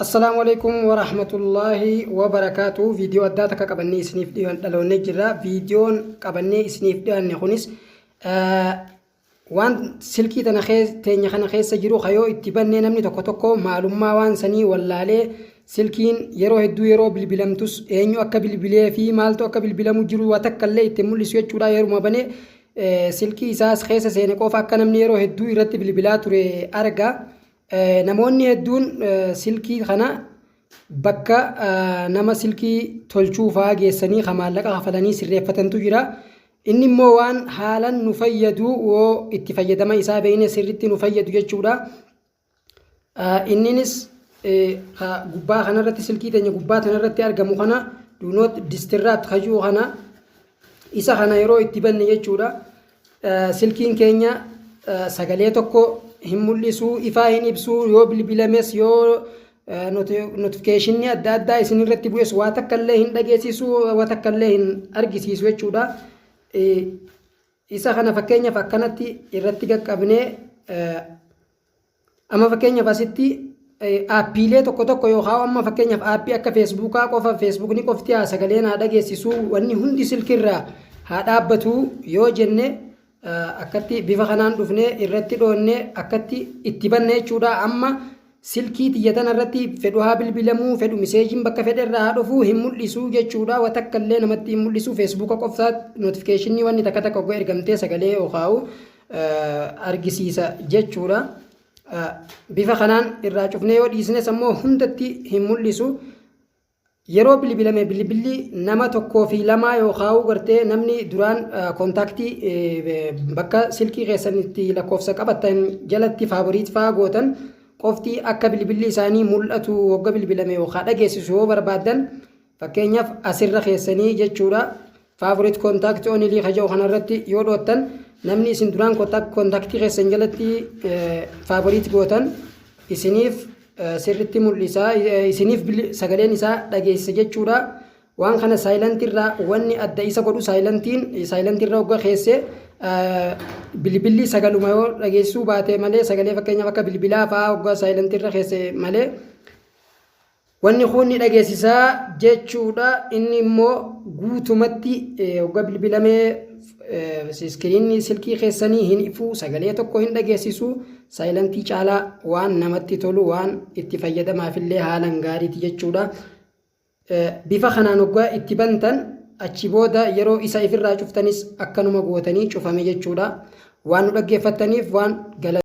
Assalaamu alaikum warahmatullaahi wabarakaatu. Viidiyoo addaa takka qabannee isiniif dhaloonnee jirra. Viidiyoon qabannee isiniif dhiyaanne kunis waan silkii tana teenya kana keessa jiru kayoo itti bannee namni tokko tokko maalummaa waan sanii wallaalee, silkiin yeroo hedduu yeroo bilbilamtus eenyu akka bilbilee fi maaltu akka bilbilamu jiru waa takka illee itti mul'isu jechuudha. Yeruma banee silkii isaas keessa seene qofa akka namni yeroo hedduu irratti bilbilaa ture arga. Namoonni hedduun silkii kana bakka nama silkii tolchuu fa'aa geessanii kan maallaqa kafalanii sirreeffatantu jira. Inni immoo waan haalan nu fayyadu, yoo itti fayyadama isaa beekne sirriitti nu fayyadu jechuudha. Inninis gubbaa kanarratti, silkii teenya gubbaa kanarratti argamu kana, "Do not disturb" kajuu kana, isa kana yeroo itti banne jechuudha. Silkiin keenya sagalee tokko hin mul'isu, ifaa hin ibsu, yoo bilbilames, yoo notificationii adda addaa isin irratti bu'es waa takka illee hin dhageessisu, waa takka illee hin argisiisu jechuudha. Isa kana fakkeenyaaf akkanatti irratti qaqqabnee, amma fakkeenyaaf asitti appiilee tokko tokko yookaan amma fakkeenyaaf aappii akka Facebookaa qofa, Facebookni qofti haa sagaleen haa dhageessisu, wanni hundi silkirraa haa dhaabbatu yoo jenne, akkatti bifa kanaan dhufnee irratti dhoonnee akkatti itti banne jechuudha. Amma silkii tiyya tana irratti fedhu haa bilbilamuu, fedhu messageiin bakka fedhe irraa haa dhufuu, hin mul'isu jechuudha. Waa takka illee namatti hin mul'isu. Facebooka qofaa notificationii wanni takka takka oggaa ergamtee sagalee yookaan argisiisa jechuudha. Bifa kanaan irraa cufnee yoo dhiisnes ammoo hundatti hin mul'isu. Yeroo bilbilame bilbilli nama tokkoo fi lamaa yookaan gartee namni duraan contactii bakka silkii keessanitti lakkoofsa qabatan jalatti favorite fa'aa gootan qofti akka bilbilli isaanii mul'atu wagga bilbilame yookaan dhageessisu yoo barbaaddan, fakkeenyaaf asirra keessanii jechuudha. "Favorite contact only" kaja'u kanarratti yoo dhoottan, namni isin duraan contactii keessan jalatti favorite gootan isiniif sirritti mul'isa, isiniif sagaleen isaa dhageessisa jechuudha. Waan kana silentirraa wanni adda isa godhu, silentiin silentirra hogga keessee bilbilli sagaluma yoo dhageessisuu baate malee, sagalee fakkeenyaaf akka bilbilaa fa'aa hogga silentirra keesse malee, wanni kun ni dhageessisaa jechuudha. Inni immoo guutumatti hogga bilbilamee screenni silkii keessanii hin ifu, sagalee tokko hin dhageessisu. Silentii caalaa waan namatti tolu, waan itti fayyadamaafillee haalan gaariiti jechuudha. Bifa kanaan hoggaa itti bantan, achi booda yeroo isa ifirraa cuftanis akkanuma gootanii cufame jechuudha. Waan nu dhaggeeffattaniif waan gala.